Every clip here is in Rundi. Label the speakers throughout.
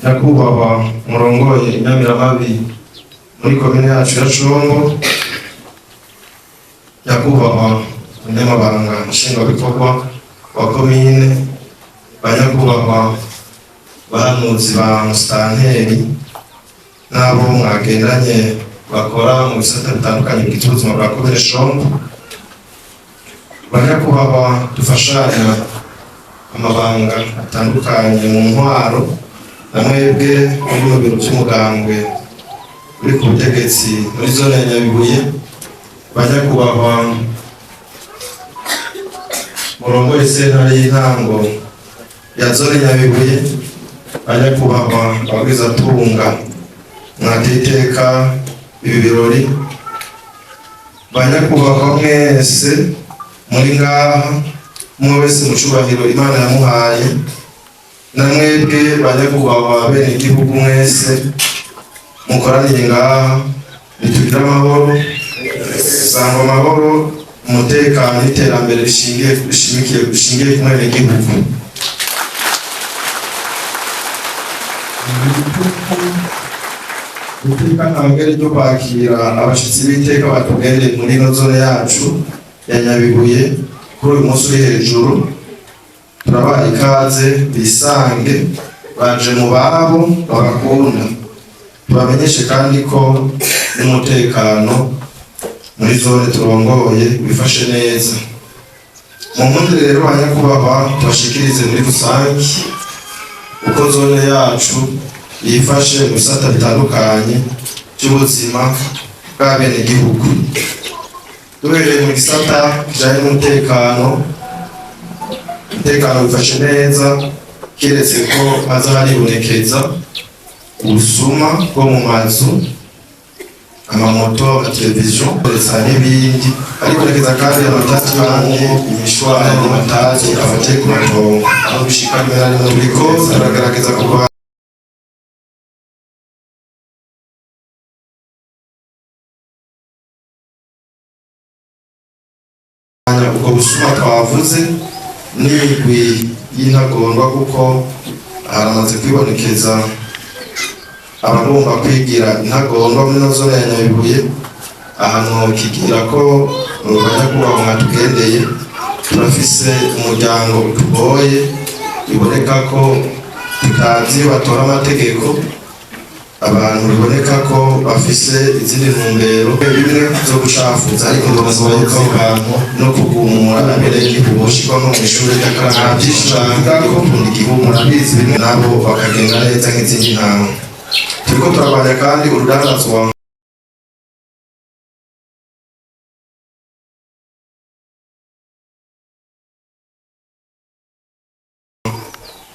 Speaker 1: Nyakubahwa murongoye inyamiramabi muri komine yacu ya Shombo, nyakubahwa umunyamabanga nshingwabikorwa wa komine, banyakubahwa bahanuzi ba musitanteri n'abo mwagendanye bakora mu bisata bitandukanye bigize ubuzima bwa komine Shombo, banyakubahwa dufashanya amabanga atandukanye mu ntwaro, na mwebwe muri mu biro by'umugambwe uri ku butegetsi muri zone ya Nyabibuye, banyakubahwa murongoye sentare y'intango ya zone Nyabibuye, banyakubahwa abagwizatunga mwateye iteka ibi birori, banyakubahwa mwese muri ngaha, umwe wese mu cubahiro Imana yamuhaye, na mwebwe banyakubahwa bene igihugu mwese mukoraniye ngaha, nitugire amahoro, sangwa amahoro, umutekano n'iterambere rishingiye rishimikiye rishingiye ku mwenegihugu. Iteka ntangere ryo kwakira abashitsi b'iteka batugendeye muri ino zone yacu ya Nyabibuye kuri uyu munsi uri hejuru. Turabaha ikaze, bisange, baje mu babo babakunda. Tubamenyeshe kandi ko n'umutekano muri zone turongoye wifashe neza. Mu nkundire rero, banyakubahwa, tubashikirize muri rusange uko zone yacu yifashe mu bisata bitandukanye by'ubuzima bw'abenegihugu. Duhereye mu gisata kijanye n'umutekano, umutekano wifashe neza, kiretse ko haza haribonekeza ubusuma bwo mu mazu, amamoto, amateleviziyo ndetse n'ibindi. Haribonekeza kandi amatati y'abantu, imishwaro n'amatati afatiye ku matongo, aho bishika rimwe na rimwe turiko turagerageza kurwanya ubwo busuma twavuze n'imigwi y'intagondwa, kuko haramaze kwibonekeza abagomba kwigira intagondwa muri ino zone ya Nyabibuye. Ahantu kigira ko banyakubahwa mwatugendeye, turafise umuryango utugoye, biboneka ko tutazi batora amategeko, abantu biboneka ko bafise izindi ntumbero bimwe zo gucafuza, ariko ndabasaba yuko abo bantu no kugumura abenegihugu boshirwa nko mw'ishure ry'akaranga vyinshi cane yo gukunda igihugu, murabizi bimwe, nabo bakagenda neza nk'izindi ntama. Turiko turarwanya kandi urudandazwa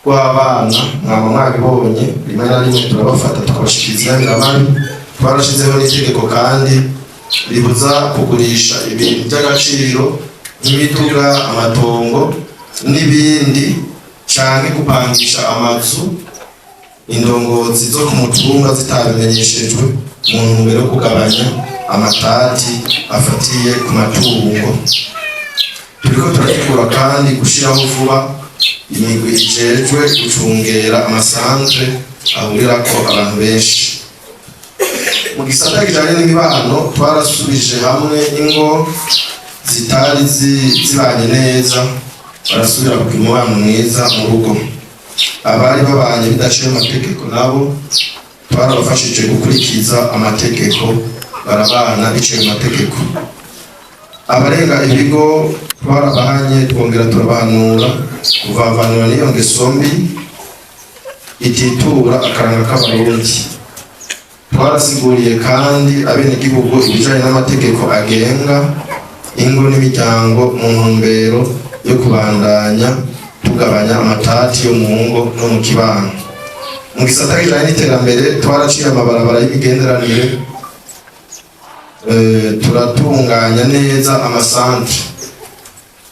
Speaker 1: rw'abana, mwaba mwabibonye, rimwe na rimwe turabafata tukabashikiriza inyamiramabi. Twarashizeho n'itegeko kandi ribuza kugurisha ibintu by'agaciro nk'imiduga, amatongo n'ibindi, canke gupangisha amazu indongozi zo ku mutumba zitabimenyeshejwe, mu ntumbero yo kugabanya amatati afatiye ku matungo. Turiko turategura kandi gushiraho vuba imigwi ijejwe gucungera amasantre ahurirako abantu benshi. Mu gisata kijanye n'imibano, twarasubije hamwe ingo zitari zibanye neza, barasubira kugira umubano mwiza mu rugo. Abari babanye bidaciye mu mategeko nabo twarabafashije gukurikiza amategeko, barabana biciye mu mategeko. Abarenga ibigo twarabahanye, twongera turabahanura kuvavanura n'iyo ngeso mbi ititura akaranga k'Abarundi. Twarasiguriye kandi abenegihugu ibijanye n'amategeko agenga ingo n'imiryango, mu ntumbero yo kubandanya tugabanya amatati yo mu ngo no mu kibano. Mu gisata kijanye n'iterambere, twaraciye amabarabara y'imigenderanire, turatunganya neza amasantre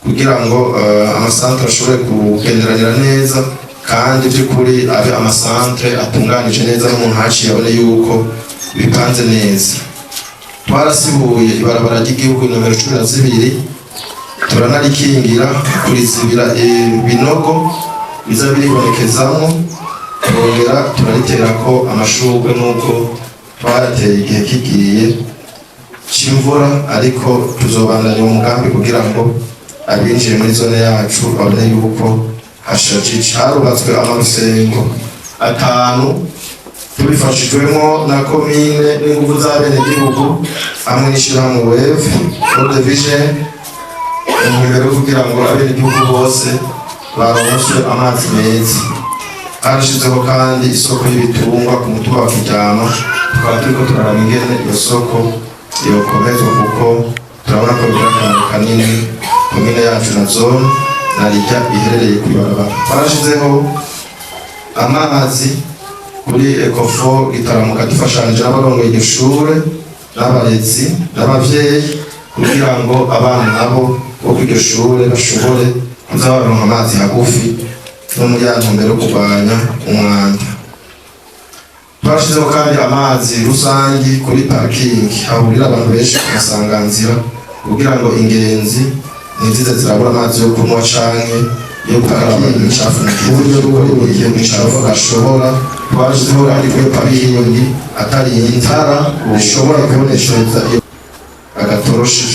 Speaker 1: kugira ngo amasantre ashobore kugenderanira neza, kandi by'ukuri abe amasantre atunganije neza, n'umuntu haciye abone yuko bipanze neza. Twarasibuye ibarabara ry'igihugu nomero 12, turanarikingira, kurizibira ibinogo biza biribonekezamwo. Twongera turariterako amashurwe, n'ubwo twarateye igihe kigiye c'imvura, ariko tuzobandanya umugambi kugira ngo abinjiye muri zone yacu babone yuko hashajije. Harubatswe amarusengo atanu tubifashijwemo na komine n'inguvu z'abenegihugu hamwe n'ishirahamwe Wave World Vision, mu ntumbero yo kugira ngo abenegihugu bose baronswe amazi meza. Harashizeho kandi isoko y'ibitungwa ku mutumba wa Kiryama, tukaba turiko turaraba ingene iyo soko yokomezwa, kuko turabona ko bigira akamaro kanini komine yacu na zone na rijya iherereye kw'ibarabara. Twarashizeho amazi kuri Ecofo Gitaramuka, dufashanije n'abarongoye iryo shure n'abarezi n'abavyeyi, kugira ngo abana nabo bo kw'iryo shure bashobore kuza baronka amazi hagufi, no muri ya ntumbero yo kurwanya umwanda. Twashizeho kandi amazi rusangi kuri parikingi hahurira abantu benshi ku masanganzira, kugira ngo ingenzi ntizize zirabura amazi yo kunywa canke yo gukaraba imicafu mu buryo bw'uburyo imicafu ashobora. Twashizeho kandi kuri parikingi atari itara rishobora kuboneshereza iyo agatoroshi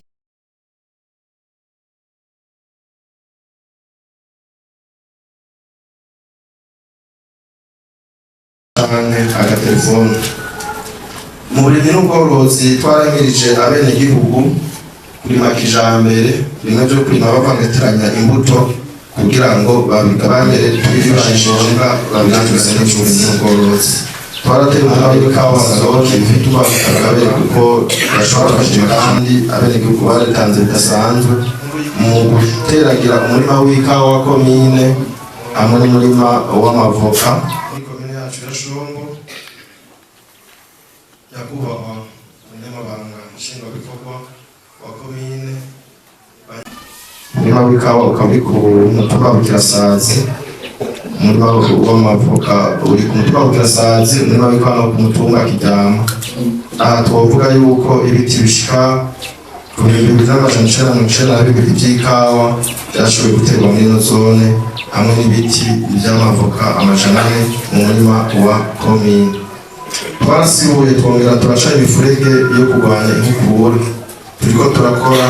Speaker 1: canke agatelefone. Mu burimyi n'ubworozi, twarahimirije abenegihugu kurima kijambere, bimwe vyo kurima bavangitiranya imbuto kugira ngo babigabane bibaye ngombwa babirangize. N'uburimyi n'ubworozi, twarateye umurima w'ikawa kivi tubakagabe kuko bashobora kushima, kandi abenegihugu baritanze bidasanzwe mu guteragira umurima w'ikawa wa komine hamwe n'umurima w'amavoka muri komine yacu ya Shongo. Nyakubahwa umunyamabanga nshingwabikorwa wa komine, umurima w'ikawa ukaba uri ku mutumba wa Bukirasazi, umurima w'amavoka uri ku mutumba wa Bukirasazi, umurima w'ikawa no ku mutumba Kiryama. Aha twovuga yuko ibiti bishika ku 2992 vy'ikawa vyashoboye guterwa muri ino zone, hamwe n'ibiti vy'amavoka 400 mu murima wa komine. Twarasibuye, twongera turaca imifurege yo kurwanya inkukura. Turiko turakora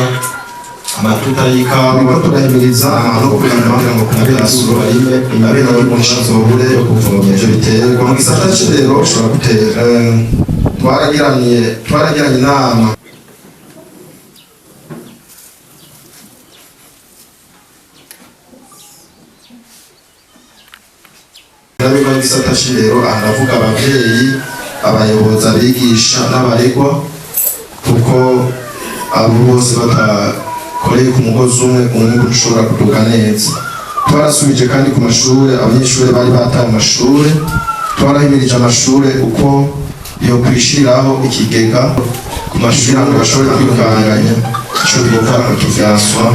Speaker 1: amatuta y'ikawa, turiko turahimiriza no kurima kugira ngo abenegihugu barime, abenegihugu ntibazobure yo kuvomera ivyo biterwa. Mu gisata c'indero ushobora gutera, twaragiranye inama. N'abiga gisata c'indero, aha ndavuga abavyeyi, abayobozi, abigisha n'abaregwa, kuko abo bose batakoreye ku mugozi umwe umwimbu ntushobora kuduga neza. Twarasubije kandi ku mashure abanyeshure bari bataye amashure. Twarahimirije amashure uko yo kwishiriraho ikigega ku mashure ngo bashobore kwiyunganganya, ico bita utuvyaswa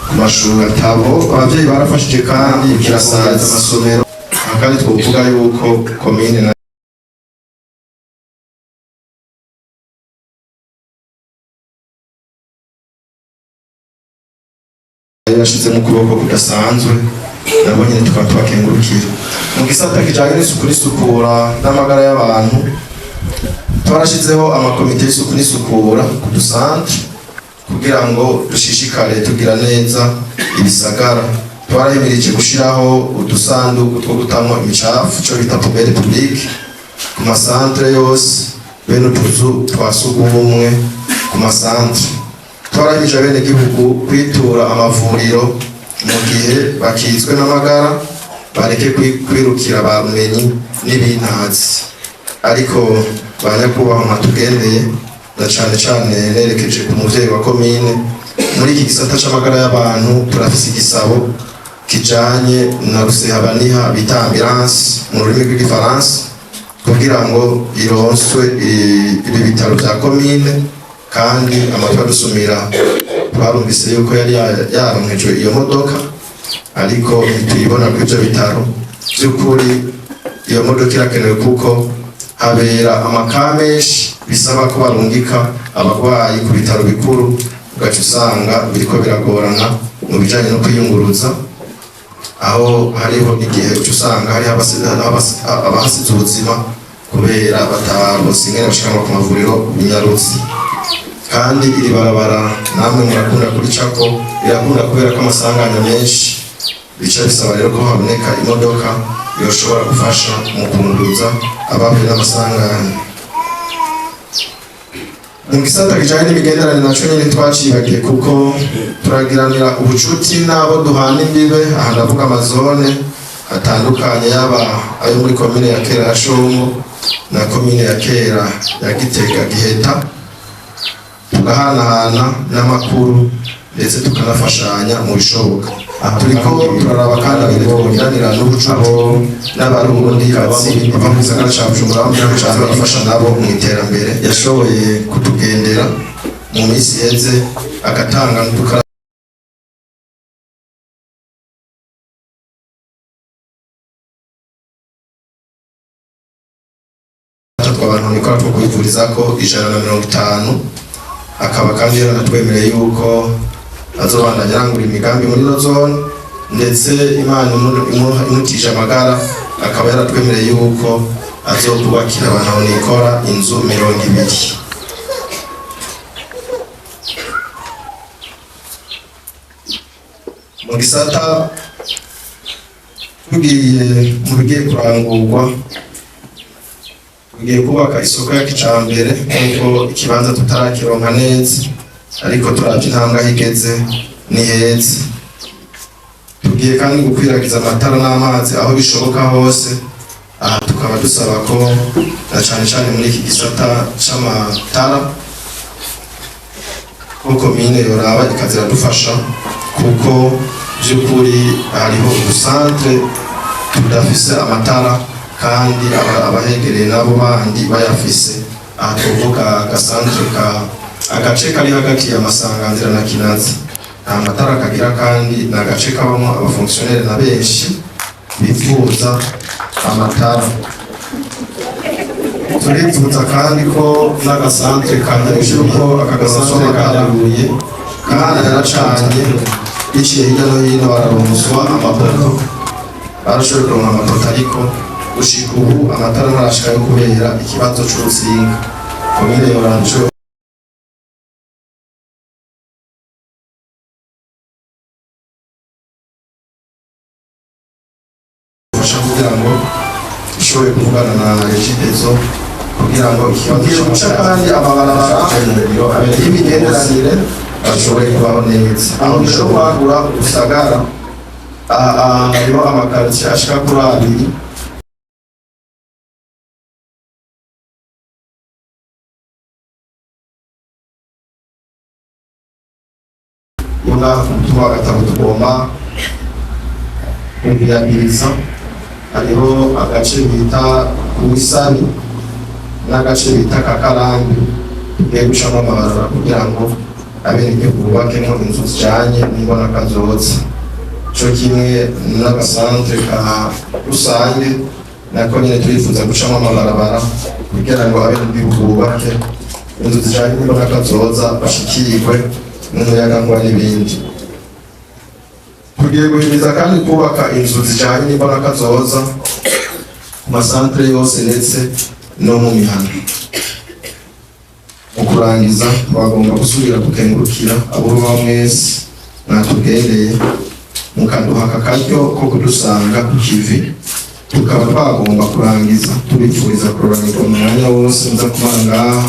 Speaker 1: ku mashuri atabo. Abavyeyi barafashije kandi kirasaza amasomero. Kandi twovuga yuko komine na yashizemo ukuboko kudasanzwe, nabo nyene tukaba tubakengurukira. Mu gisata kijanye n'isuku n'isukura n'amagara y'abantu, twarashizeho amakomite y'isuku n'isukura ku dusantre kugira ngo dushishikare tugira neza ibisagara. Twarahimirije gushiraho udusanduku two gutamwo imicafu, ico bita poubelle publique, ku masantre yose, bene utuzu twa sugumwe ku masantre. Twarahimirije abenegihugu kwitura amavuriro mu gihe bakizwe n'amagara, bareke kwirukira ba rumenyi n'ibintazi. Ariko ba nyakubahwa mwatugendeye, na cane cane nerekeje ku muvyeyi wa komine, muri iki gisata c'amagara y'abantu turafise igisabo kijanye na rusehabaniha bita ambulance mu rurimi rw'igifaransa, kugira ngo ironswe ibi bitaro vya komine. Kandi amatwi adusumira, twarumvise yuko yari yaronkejwe iyo modoka, ariko ntituyibona kuri ivyo bitaro. Vy'ukuri iyo modoka irakenewe, kuko habera amaka menshi bisaba ko barungika abarwayi ku bitaro bikuru, ugaca usanga biriko biragorana mu bijanye no kwiyunguruza. Aho hariho n'igihe uca usanga hariho abahasize ubuzima kubera bataronse ingene bashikanwa ku mavuriro binyarutse. Kandi iri barabara namwe murakunda kuricako, rirakunda kubera ko amasanganya menshi. Bica bisaba rero ko haboneka imodoka yoshobora gufasha mu kunguruza abahuye n'amasanganya. Mu gisata kijanye n'imigenderanire naco nyene twacibagiye, kuko turagiranira ubucuti n'abo duhana imbibe. Aha ndavuga amazone atandukanye, yaba ayo muri komine ya kera ya Shongo na komine ya kera ya Gitega Giheta, tugahanahana n'amakuru ndetse tukanafashanya mu bishoboka. Turiko turaraba kandi abiri twogiranira n'ubucuti n'Abarundi bava mu gisagara ca Bujumbura, baba mu gihugu ca bagafasha nabo mu iterambere. Yashoboye kutugendera mu minsi iheze, agatanga n'udukara tw'abantu nikora two kwivurizako 150. Akaba kandi yaranatwemereye yuko azobandanya arangura imigambi muri ino zone, ndetse Imana imutije amagara, akaba yaratwemereye yuko azokubakira abantu nikora inzu 20. Mu gisata tugiye mu bigiye kurangurwa, tugiye kubaka isoko ya kijambere, nkuko ikibanza tutarakironka neza, ariko turavye intambwe aho igeze ni heza. Tugiye kandi gukwiragiza amatara n'amazi aho bishoboka hose. Aha tukaba dusaba ko na cane cane muri iki gisata c'amatara ko komine yoraba ikaza iradufasha, kuko by'ukuri hariho udusantere tudafise amatara kandi abahegereye nabo bandi bayafise. Aha tuvuga agasantere ka agace kari hagati ya Masanganzira na Kinazi, nta matara kagira, kandi ni agace kabamo abafonctionnaire na benshi bifuza amatara. Turifuza kandi ko n'agasantere ka Nyarushyu, ko aka gasantere ka Nyarubuye kandi yaracanye biciye hirya no hino, bararonswa amapoto, barashoboye kuronka amapoto, ariko gushika ubu amatara ntarashikayo kubera ikibazo c'urutsinga. Komine yoranje gufasha kugira ngo ishobore kuvugana na Regideso kugira ngo ikibazo guca kandi amabarabara y'imigenderanire bashobore kubaho neza. Aho dushobora kwagura udusagara, hariho amakaritsiye ashika kuri abiri yo ngaha ku mutumba wa Gatabo tugomba kuyagiriza. Hariho agace bita Kuwisabi n'agace bita Kakarambi, tugiye gucamo amabarabara kugira ngo abenegihugu bubakemo inzu zijanye n'imbonakazoza, co kimwe n'agasantere ka rusange nako nyene turifuza gucamo amabarabara kugira ngo abenegihugu bubake inzu zijanye n'imbonakazoza, bashikirwe n'umuyagankuba n'ibindi. Tugiye guhimiza kandi kubaka inzu zijanye n'imbonakazoza ku masantere yose ndetse no mu mihana. Mu kurangiza, twagomba gusubira gukengurukira abo baba mwese mwatugendeye, mukaduha aka karyo ko kudusanga ku kivi. Tukaba twagomba kurangiza tubifuriza kuroranirwa mu mwanya wose muza kumara ngaha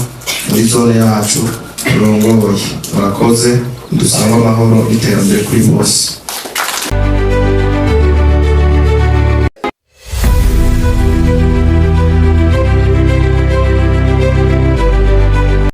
Speaker 1: muri zone yacu turongoye. Murakoze, dusangwe amahoro n'iterambere kuri bose.